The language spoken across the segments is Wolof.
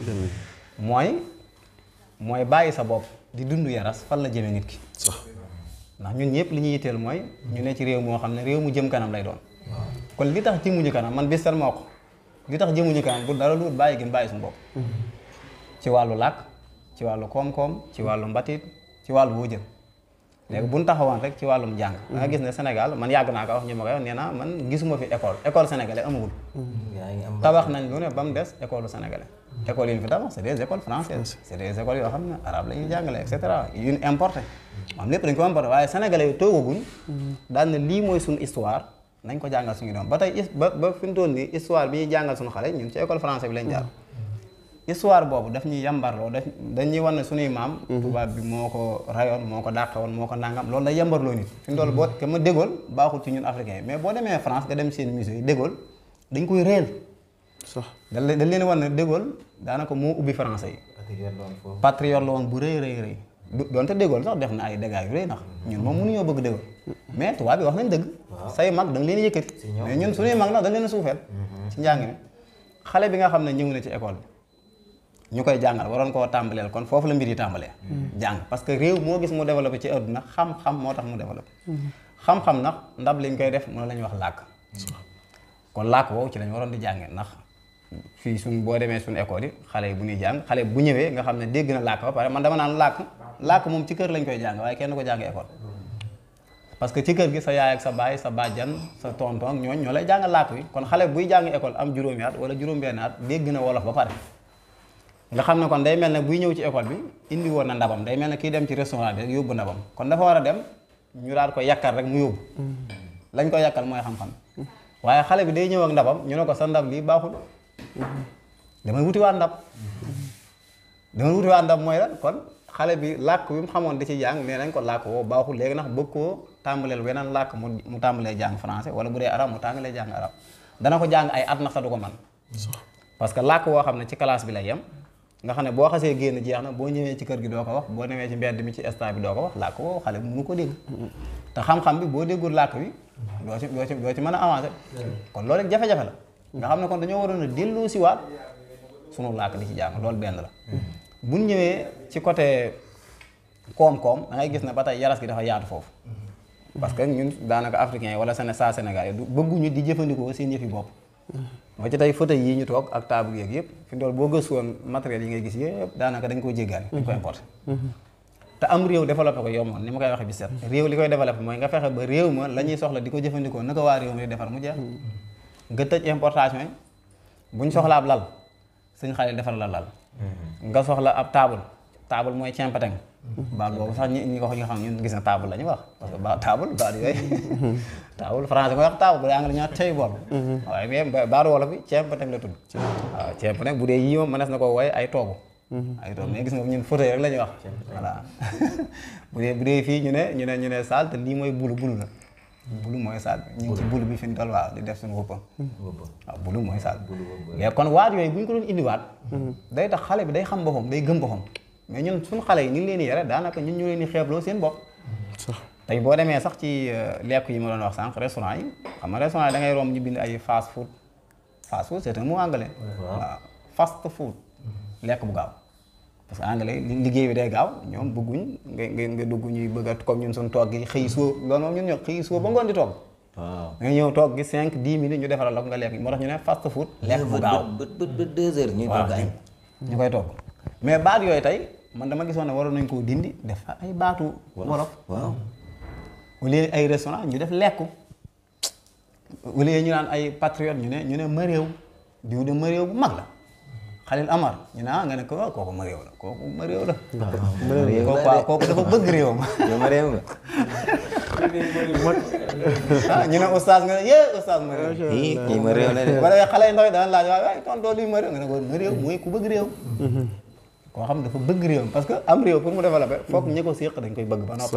defar mooy bàyyi sa bopp di dund yaras fan la jëmee nit ki ndax ñun ñëpp li ñuy yitteel mooy ñu ne ci réew moo xam ne réew mu jëm kanam lay doon kon li tax jëmuñu kanam man bis moo ko li tax jëmuñu kanam bu dara lu bàyyi gën bàyyi suñu bopp ci wàllu làkk ci wàllu koom-koom ci wàllu mbatit ci wàllu woo jëm léegi bu ñu taxawaan rek ci wàllum jàng da nga gis ne Sénégal man yàgg naa ko wax ñu ma koy wax nee naa man gisuma fi école sénégalais amagul tabax nañ lu ne ba mu des école sénégalais école yi ñu fi tabax c'est des écoles françaises c'est des écoles yoo xam ne arabe la ñuy jàngale et cetera yu ñu importé moom lépp dañ ko importé waaye sénégalais yi toogaguñ daal ne lii mooy suñu histoire nañ ko jàngal suñu doom ba tey ba fi mu toll nii histoire bi ñuy jàngal suñu xale ñun ci école français bi lañ jaar histoire boobu daf ñuy yambarloo dañuy wan ne suñuy maam tubaab bi moo ko rayoon moo ko dàqewoon moo ko nangam loolu day yambarloo nit fi mu toll boo ke ma dégool baaxul ci ñun africain yi mais boo demee France nga dem seen musée yi dégool dañ koy réel dañ leen wan ne dégool daanaka moo ubbi français yi patriote la woon bu rëy doonte dégool sax def na ay dégâts yu rëy ndax ñun moom mënuñoo bëgg dégool mais tubaab bi wax nañ dëgg say mag da nga leen yëkkati mais ñun suñuy mag nag dañ leen a suufeel ci njàng mi xale bi nga xam ne ñëw na ci école bi ñu koy jàngal waroon koo tàmbaleel kon foofu la mbir yi tàmbalee jàng parce que réew moo gis mu développé ci àdduna xam-xam moo tax mu développé xam-xam nag ndab liñ koy def moom la ñuy wax làkk kon làkk woowu ci lañ waroon di jàngee ndax fii suñ boo demee suñu école yi xale yi bu ñuy jàng xale bu ñëwee nga xam ne dégg na làkk ba pare man dama naan làkk moom ci kër lañ koy jàng waaye kenn ko jàng école parce que ci kër gi sa yaay ak sa baay sa bàjjan sa tonton ñooñ ñoo lay jàng làkk wi kon xale buy jàng école am juróomi at wala juróom-benn at dégg na wolof ba pare nga xam ne kon day mel ne buy ñëw ci école bi indi woon na ndabam day mel ne kii dem ci restaurant bi rek yóbbu ndabam kon dafa war a dem ñu daal ko yàkkal rek mu yóbbu lañ ko yàkkal mooy xam-xam waaye xale bi day ñëw ak ndabam ñu ne ko sa ndab lii baaxul damay wutiwaat ndab mooy lan kon xale bi làkk bi mu xamoon di ci jàng nee nañ ko làkk woo baaxul léegi nag bëgg koo tàmbaleel weneen làkk mu tàmbalee jàng français wala bu dee arab mu tàmbalee jàng arab dana ko jàng ay at nax sa du ko man parce que làkk woo xam ne ci classe bi lay yem nga xam ne boo xasee génn jeex na boo ñëwee ci kër gi doo ko wax boo newee ci mbedd mi ci stade bi doo ko wax làkk woo xale bi mënu ko dégg te xam-xam bi boo déggul làkk bi doo ci mën a avancer kon loolu rek jafe-jafe la nga xam ne kon dañoo waroon a dellu si waat sunu làkk di ci jàng loolu benn la buñ ñëwee ci côté koom-koom da ngay gis ne ba tey yaras gi dafa yaatu foofu parce que ñun daanaka africains yi wala Sénégal yi bëgguñu di jëfandikoo seen yëfi bopp ba ci tey fauteuil yi ñu toog ak table yeeg yëpp fi dool boo gëstu woon matériel yi ngay gis yëpp daanaka dañ koo jéggaane dañ ko importé te am réew développé ko yomboon ni ma koy waxee bi set réew li koy développé mooy nga fexe ba réew ma la ñuy soxla di ko jëfandikoo naka waa réew mi defar mu jeex nga tëj importation yi buñ soxla ab lal suñ xale defar la lal nga soxla ab table mooy cempateng baat boobu sax ñi ko xam ñun gis na table la ñu wax parce que ba table baat yooyu table français mooy wax table bu dee anglais ñoo table waaye mais baat wolof bi cempateng la tudd waaw cempateng bu dee yii moom mënees na ko wooye ay toogu mais gis nga ñun fauteuil rek la ñuy wax voilà bu dee fii ñu ne saal te lii mooy bulu la bulu mooy saal bi ñu ngi ci bulu bi fi ñu toll waaw di def suñu wëppam waaw bulu mooy saal léegi kon waat yooyu bu ñu ko doon indiwaat day tax xale bi day xam boppam day gëm boppam mais ñun suñu xale yi ñu ngi leen di yare daanaka ñun ñu leen di xeebloo seen bopp tey boo demee sax ci lekk yi ma doon wax sànq restaurant yi xam nga restaurant yi da ngay romb ñu bind ay fast food c'est un mot anglais waaw fast food lekk bu gaaw parce que anglais liggéey bi day gaaw ñoom bëgguñ nga dugg ñuy bëgg a comme ñun suñu toog gi xëy suba loolu moom ñun ñoo xëy suba ba ngoon di toog nga ñëw toog gi 5-10 minutes ñu defaral la ko nga lekk moo tax ñu ne fast food lekk bu gaaw ba 2 heures ñu koy togg mais baat yooyu tey man dama gisoon ne waroon nañ koo dindi def ay baatu wolof waaw au lieu ay restaurant ñu def lekku au lieu ñu naan ay patriote ñu ne ma réew diw de ma réew bu mag la Khalil Amar ñu ne nga ne ko kooku ma réew la kooku dafa bëgg réewam ma réew nga ñu ne oustaz nga ne oustaz ma réew kii ma réew la de ba xale yi ndaw yi dana laaj waaye tonton lii ma réew nga ne ko ma réew mooy ku bëgg réew koo xam dafa bëgg réewam parce que am réew pour mu développer foog ñi ko séq dañ koy bëgg ba noppi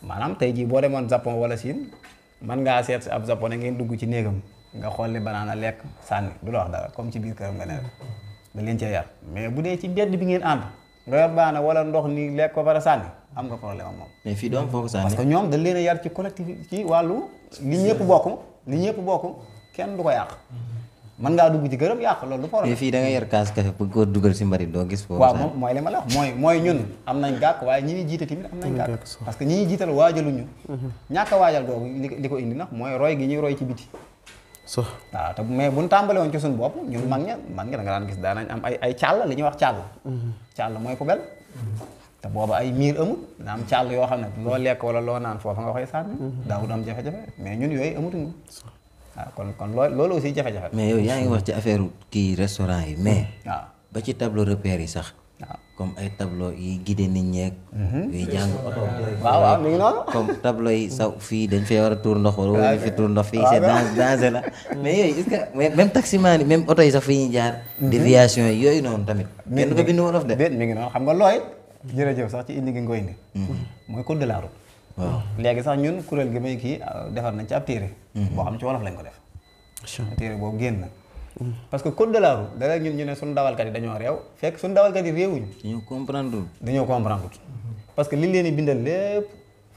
maanaam tey jii boo demoon Japon wala Chine man ngaa seet ab japonais ngeen dugg ci néegam nga xool li banaana lekk sànni du la wax dara comme ci biir këram nga ne da leen cee yar mais bu dee ci mbedd bi ngeen ànd nga yor banaana wala ndox ni lekk ko bara sànni am nga problème ak moom mais fii doom foofu sànni parce que ñoom dañ leen a yar ci collectif ci wàllu li ñëpp bokk kenn du ko yàq mën ngaa dugg ci këram yàq loolu du problème. mais fii da nga yor kaas café bëgg koo dugal si mbarit doo gis foofu. waaw moom mooy li ma la wax mooy ñun am nañ gàkk waaye ñi ñuy jiite tamit am nañ gàkk parce que ñi ñuy jiital waajaluñu ñàkk a waajal googu li ko indi nag mooy roy gi ñuy roy ci biti waaw te mais buñ tàmbale woon ci suñu bopp ñun mag ña da nga daan gis daanañ am ay càll li ñuy wax càll mooy poubelle te booba ay miir amul na am càll yoo xam ne loo lekk wala loo naan foofa nga koy sànni daawul am jafe-jafe mais ñun yooyu amatuñu waaw kon loolu aussi jafe-jafe mais yow yaa ngi wax ci affaire kii restaurant yi mais waaw ba ci tableau repère yi sax waaw comme ay tableau yi guidé nit ñeeg yooyu jàng oto waaw mi ngi noonu comme tableau yi saw fii dañ fee war a tuur ndox wala waruñu fi tuur ndox fii c'est danger la mais yooyu est-ce que même taximan yi même oto yi sax fi ñuy jaar déviation yi yooyu noonu tamit kenn du ko bind wolof de mi ngi noonu xam nga looy jërëjëf sax ci indi gi nga indi mooy code de la route waaw léegi sax ñun kuréel gi may kii defar nañ ci ab téere boo xam ci wolof lañ ko def téere boobu génn na parce que code de la route da ñun ñu ne suñu dawalkat yi dañoo réew fekk suñu dawalkat yi réewuñu dañoo comprendre parce que li leen di bindal lépp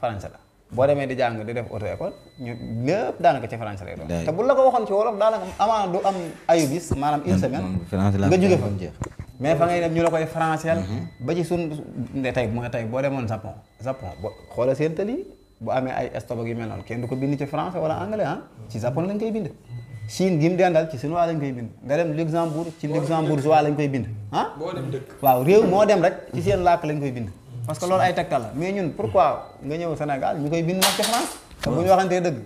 français la boo demee di jàng di def auto école ñu lépp daanaka ci français lay doon te bu la ko waxoon ci wolof daanaka amaana du am ayu bis maanaam une semaine nga jóge fa mais fa ngay dem ñu la koy français ba ci suñ tey boo demoon Japon bo xoola seen tali bu amee ay stop ak yu mel noonu kenn du ko bind ci français wala anglais ci Japon lañ koy bind Chine gi mu dendal ci chinois lañ koy bind nga dem Luxembourg ci luxembourgeois lañ koy bind waaw réew moo dem rek ci seen làkk lañ koy bind parce que loolu ay tegtal la mais ñun pourquoi nga ñëw Sénégal ñu koy bind nag ci France te bu ñu waxantee dëgg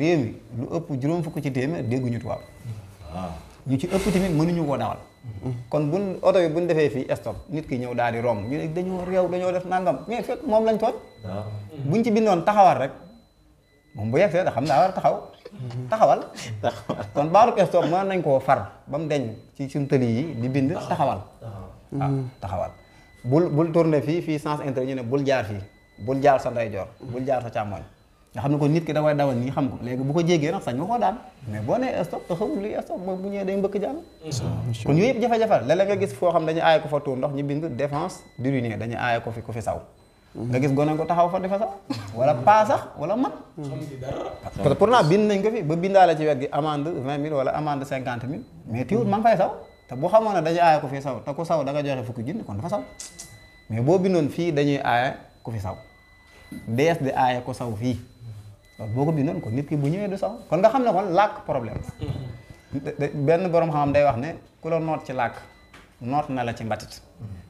réew mi lu ëpp juróom fukk ci téeméer dégguñu tubaab ñu ci ëpp tamit mënuñu koo dawal kon buñ oto bi buñ defee fii stop nit ki ñëw daal di romb ñu ne dañoo réew dañoo def nangam mais fekk moom lañ tooñ buñ ci bindoon taxawal rek moom bu yegsee da xam daa war a taxawal kon baarub stop mën nañ koo far ba mu deñ ci suñ tëli yi di bind taxawal waaw taxawal bul tourner fii sens interdit ñu ne bul jaar fii bul jaar sa ndeyjoor bul jaar sa càmmoñ nga xam ne ko nit ki da koy dawal nii xam ko léegi bu ko jéggee nag sañ nga koo daan mais boo nee stop te xamul lii stop bu ñëwee day mbëkk jàll kon yooyu yëpp jafe-jafe la léeg-léeg nga gis foo xam dañu aaye ko fa tuur ndox ñu bind défense d'uriner dañu aaye ko fi saw nga gis gone ko taxaw fa di fa sax wala paa sax wala mag parce que pourtant bind nañ ko fi ba bindaale ci wet gi amende 20 000 wala amende 50 000 mais tiwut ma ngi fay saw te bu xamoon ne dañu aaye ko fi saw te ku saw da nga joxe fukki junni kon dafa saw mais boo bindoon fii dañuy aaye ku fi saw dees di aaye ko saw fii loolu boo ko bindoon ko nit ki bu ñëwee du saw kon nga xam ne kon làkk problème benn borom xam-xam day wax ne ku la noot ci làkk noot na la ci mbatit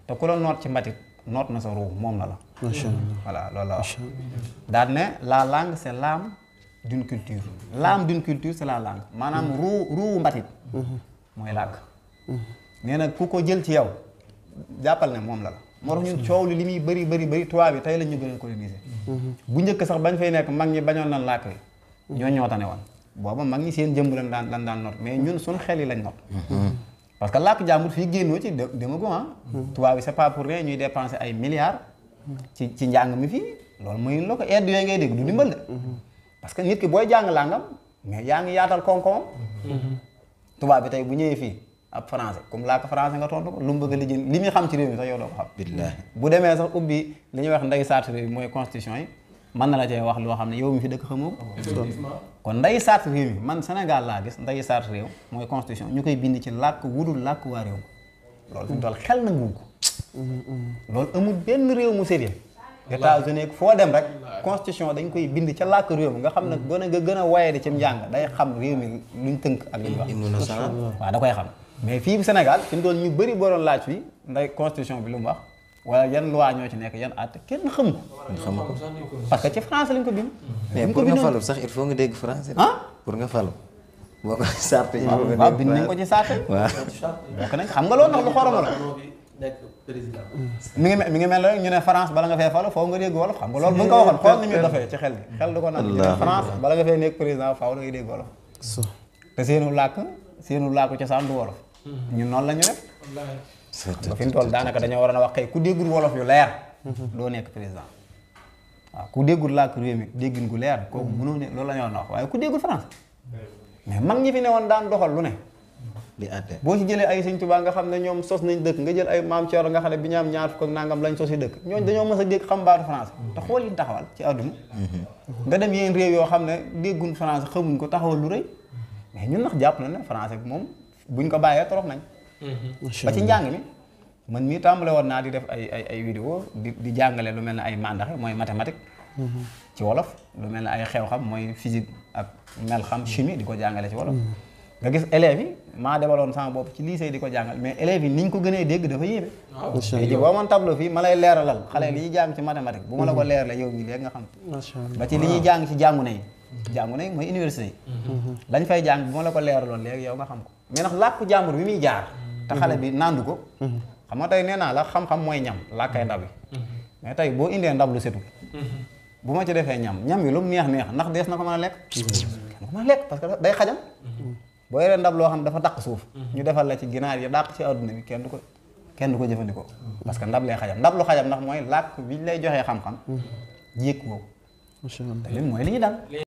te ku la noot ci mbatit noot na sa ruu moom na la voilà loolu la wax daal ne la langue c'est l'âme d'une culture l'âme d'une culture c'est la langue maanaam ruu mbatit mooy làkk nee na ku ko jël ci yow jàppal ne moom la moo tax ñun coow li muy bëri tubaab bi tey la ñu gën a coloniser bu njëkk sax bañ fay nekk mag ñi bañoon nañ làkk yi ñoo tane woon booba mag ñi seen jëmb lan daan not mais ñun suñ xel yi lañ not parce que làkk jàmbur fii génnoo ci démago tubaab bi c'est pas pour rien ñuy dépenser ay milliards ci njàng mi fii loolu mooy la ko aide yooyu ngay dégg du dimbal de parce que nit ki booy jàng làngam mais yaa ngi yaatal koom-koomam tubaab bi tey bu ñëwee fii ab français comme làkk français nga tontu ko lu mu bëgg a lijjën li muy xam ci réew mi sax yow doo ko xam billaahi bu demee sax ubbi li ñuy wax ndey saat réew mi mooy constitution yi mën na la cee wax loo xam ne yow mi fi dëkk xamoo kon ndey saat réew mi man Sénégal laa gis ndey saat réew mooy constitution ñu koy bind ci làkk wudul làkk waa réew loolu fi mu toll xel na nguur ko loolu amul benn réew mu sérieux États-Unis foo dem rek constitution dañ koy bind ca làkk réew mi nga xam ne gone nga gën a waye di ci njàng day xam réew mi luñ tënk ak li ñu wax waaw da koy xam mais fii Sénégal fi mu toll ñu bëri boo doon laaj fii nday constitution bi lu mu wax wala yan loi ñoo ci nekk yan àtte kenn xamu ko parce que ci français lañ ko bind mais pour nga falu sax il faut nga dégg français pour nga falu boo ko sarte yi waaw bind nañ ko ci sarte waaw bokk nañ xam nga loolu nag lu xoromu la mi ngi mel rek ñu ne France bala nga fee falu foo nga dégg wolof xam nga loolu bu nga ko waxoon xool ni muy dafee ci xel gi xel du ko nag ñu ne France bala nga fee nekk président faaw da ngay dégg wolof te seenu làkk cosaan du wolof ñun noonu la ñu def ba fi mu toll daanaka dañoo waroon a wax kay ku déggul wolof yu leer doo nekk président waaw ku déggul làkk réew mi déggin gu leer kooku mënoo ne loolu la ñu waroon a wax waaye ku déggul France mais mag ñi fi ne woon daan doxal lu ne di àtte boo ci jëlee ay Sëñ Tuubaa nga xam ne ñoom sos nañ dëkk nga jël ay Maam Coor nga xam ne bi ñu am ñaar fukk ak nangam lañ sosi dëkk ñooñu dañoo mës a dégg xam baatu France te xool yi taxawal ci àdduna nga dem yeneen réew yoo xam ne déggun France xamuñ ko taxawal lu rëy mais ñun nag jàpp na ne français bi moom buñ ko bàyyee trop nañ. macha ba ci allah. njàng mi man mii tàmbale woon naa di def ay vidéo di jàngale lu mel ne ay mandaxe mooy mathématique. ci wolof lu mel ne ay xew xam mooy physique ak mel xam chimie di ko jàngale ci wolof. nga gis élèves yi maa debaloon sama bopp ci lycée di ko jàngal mais élèves yi niñ ko gënee dégg dafa yéeme. macha léegi boo man tableau fii ma lay leeralal xale li ñuy jàng ci mathématique bu ma la ko leeralee yow mii léegi nga xam. macha allah. ba ci li ñuy jàng ci jàngu yi. jàngu yi mooy université yi. lañ fay jàng bu ma la ko leeraloon léegi yow nga xam ko mais nag làkku jàmbur bi muy jaar. te xale bi nandu ko. xam nga tey nee naa la xam-xam mooy ñam làkkay ndab yi. mais tey boo indee ndab lu setul. bu ma ci defee ñam yi lu mu neex ndax dees na ko mën a lekk. kenn ko mën a lekk parce que day xajam. boo yoree ndab loo xam dafa dàq suuf. ñu defal la ci ginaar yi dàq ci adduna bi kenn du ko jëfandikoo. parce que ndab lay xajam ndab lu xajam ndax mooy làkk bi ñu lay joxee xam-xam. jéeg boobu. macha allah. te mooy li ñu dal.